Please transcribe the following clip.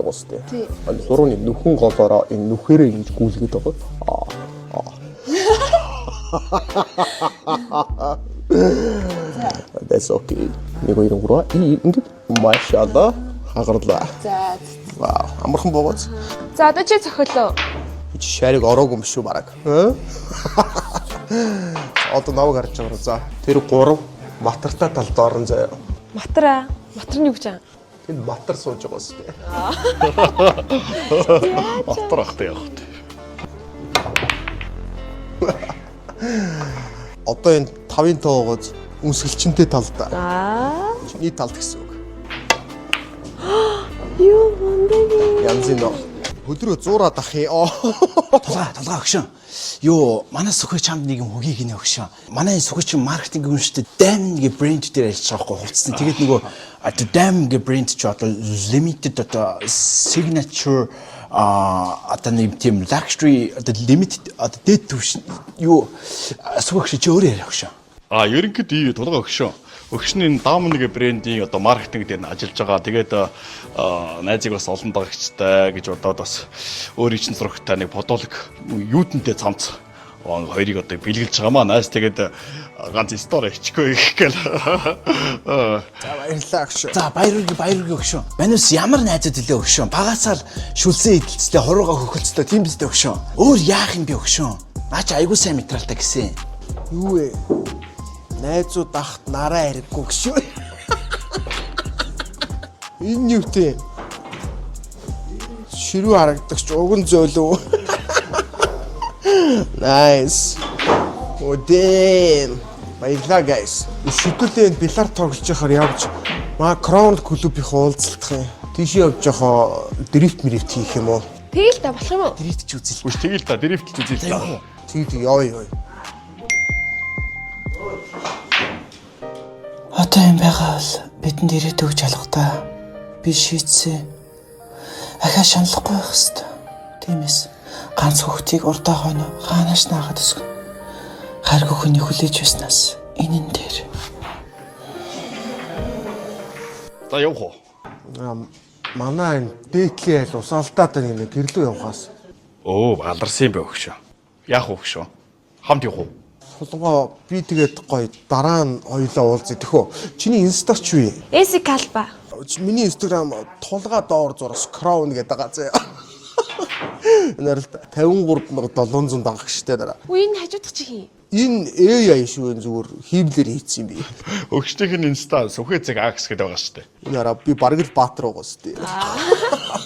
байгаа сте. Энэ хурууны нүхэн голоороо энэ нүхээрээ ингэж гүйлгээд байгаа. Аа. That's okay. 1 2 3. Ингээд машаалла хагарлаа. За. Вау, амархан богоц. За, одоо чи цохиолоо. Чи шариг ороогүй юм шүү бараг. Одоо наваг харж байгаа. За, тэр 3 матартай талд орон заяа. Матраа. Матар нь юу гэж байгаа? Тэнд матар сууж байгаа сте. Матар ахтай явах тий. Одоо энэ 5-ын тоогоос үнсгэлчэнтэй талд. Аа. Чиний талд гэсэн үг. Юу мундаг юм. Янзын нөө. Өдрөө зуураад ах юм. Тулгаа, тулгаа өгшөн. Юу, манай сүхэ чамд нэг юм хөгийг гинэ өгшөн. Манай энэ сүхэ чинь маркетинг үнштэй Dam гэ брэнд дээр ажиллаж байгаа байхгүй хувцсны. Тэгээд нөгөө одоо Dam гэ брэнд чи одоо limited одоо signature а одоо нэг тийм luxury одоо limited одоо дээд түвшин юу сүхэ өгшөн чи өөрөө яриа өгшөн. А ерөнхийд ий тулгаа өгшөө. Өгшний энэ Damun гэ брендийн одоо маркетинг дээр нь ажиллаж байгаа. Тэгээд найзыг бас олон дагагчтай гэж бодоод бас өөрийн чинь зурагтай нэг подолог юутэнтэй цамц хоёрыг одоо бэлгэлж байгаа маа. Найз тэгээд ганц стори хийчихгүй гэх гээл. За, баярлалаа агш. За, баяр үргэ, баяр үргэ өгшөн. Манайс ямар найзууд илээ өгшөн. Багасаал шүлсээ идэлцлээ, хурууга хөхөлцлөө тийм биз дээ өгшөн. Өөр яах юм бэ өгшөн? Наа чи айгуу сайн материалтай гэсэн. Юу вэ? Найзууд ахт нараа ариггүй гişүү. Энэ юу те? Ширүү харагдагч уган зөөлөө. Nice. Одэм. Баярлалаа guys. Шүтүүлээ энэ бильярд тоглож байхаар явж маа Crown клубийн уулзалтах юм. Тийш явж яхаа дрифт мрифт хийх юм уу? Тэгэл та болох юм уу? Дрифт ч үзэл. Үгүй тэгэл та дрифт л үзье л та. Тэг тэг ёо ёо. Одоо юм байгаа бол бидэнд ирээдүйг жалгадаа. Би шийдсэн. Ахаа шаналхгүй байх хэвээр. Тиймээс ганц хүүхдийг урдаа хойно хаанаас наагаад өсгөн. Хайр хөхөний хүлээж байснаас энэ нь дээр. За, явах уу? Манай энэ дээдлийн айл усаалтаа даа нэг гэрлүү явахаас. Өө, аларсан юм бэ өгшөө. Яах вэ өгшөө? Хамт явах уу? Сулангоо би тэгээд гоё дараа нь хоёлаа уулзъя тэхөө. Чиний инста ч юу юм? Эси калба. Миний инстаграм тулгаа доор зураас crown гэдэг байгаа заяа. Энэ л 53,700 дагагчтай дараа. Үгүй, энэ хажуудах чи хин. Энэ AI шүү, энэ зүгээр хиймлэр хийцэн юм би. Өгчтийнх нь инста сүхээ зэг акс гэдэг байгаа шүү дээ. Энэ араа би бараг л баатар байгаа сте.